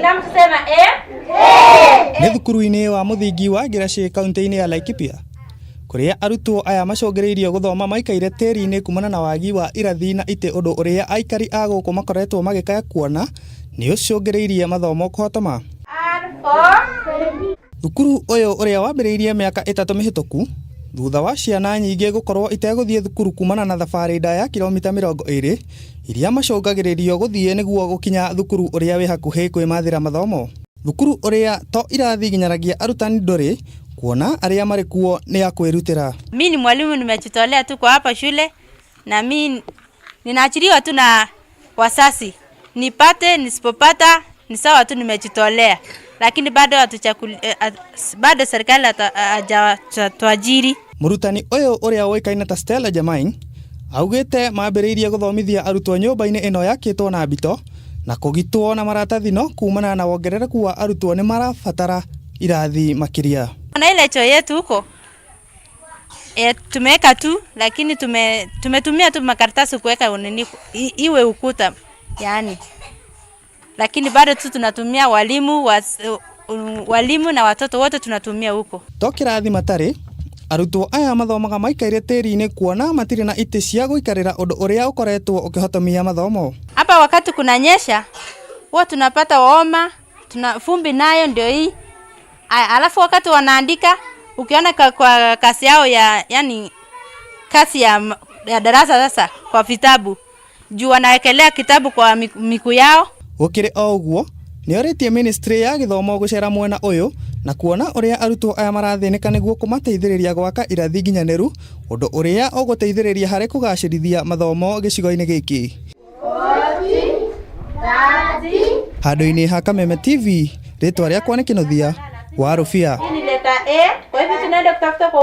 Kila mtu sema A. Nĩ thukuru-inĩ wa mũthingi wa Ngĩracĩ kaunti-inĩ ya Laikipia kũrĩa arutwo aya macũngĩrĩirio gũthoma maikaire tĩri-inĩ kumana na wagi wa irathi na itĩ, ũndũ ũrĩa aikari a gũkũ makoretwo magĩkaya kuona nĩ ũcũngĩrĩirie mathomo kũhotoma. R for Thukuru ũyũ ũrĩa wambĩrĩirie mĩaka 3 mĩhĩtũku thutha wa ciana nyingĩ gũkorwo itegũthiĩ thukuru kumana na thabarĩ ndaya ya kilomita 20 iria macũngagĩrĩrio gũthiĩ nĩguo gũkinya thukuru ũrĩa wĩ hakuhĩ kwĩmathĩra mathomo. Thukuru ũrĩa to irathi nginyanagia arutani ndũrĩ, kuona arĩa marĩ kuo nĩ a kwĩrutĩra. Mi ni mwalimu, nimejitolea tu kwa hapa shule na mi ninaachiliwa tu na wazazi, nipate nisipopata ni sawa tu, nimejitolea, lakini bado hatuchakul, bado serikali hajatuajiri. Mũrutani ũyũ ũrĩa ũĩkaine ta Stella Jamain augĩte mambĩrĩirie gũthomithia arutwo nyũmba-inĩ ĩno yakĩtwo na mbito na kũgitwo na maratathi, no kumana na wongerereku wa arutwo nĩ marabatara irathi makĩria. Na ile choo yetu huko tumeweka tu, lakini tumetumia tu makaratasi kuweka nini iwe ukuta yani, lakini bado tu tunatumia walimu na watoto wote tunatumia huko. To kĩrathi matarĩ, arutwo aya mathomaga maikaire tĩri-inĩ kuona matirĩ na itĩ cia gũikarĩra, ũndũ ũrĩa ũkoretwo ũkĩhotomia mathomo. Hapa wakati kunanyesha huwa tunapata homa, tuna vumbi nayo ndio hii. Alafu wakati wanaandika ukiona kwa kasi yao ya yani kasi ya darasa sasa kwa vitabu juu wanawekelea kitabu kwa miguu yao. Gũkĩrĩ o ũguo, nĩorĩtie ministry ya gĩthomo gũcera mwena ũyũ na kuona ũrĩa arutwo aya marathĩnĩka nĩguo kũmateithĩrĩria gwaka irathi nginyanĩru, ũndũ ũrĩa ũgũteithĩrĩria harĩ kũgacĩrithia mathomo gĩcigo-inĩ gĩkĩ. Handũ-inĩ ha Kameme TV, rĩtwa rĩakwa nĩ Kĩnuthia wa Rũbia. Hii ni letter A, kwa hivyo tunaenda kutafuta kwa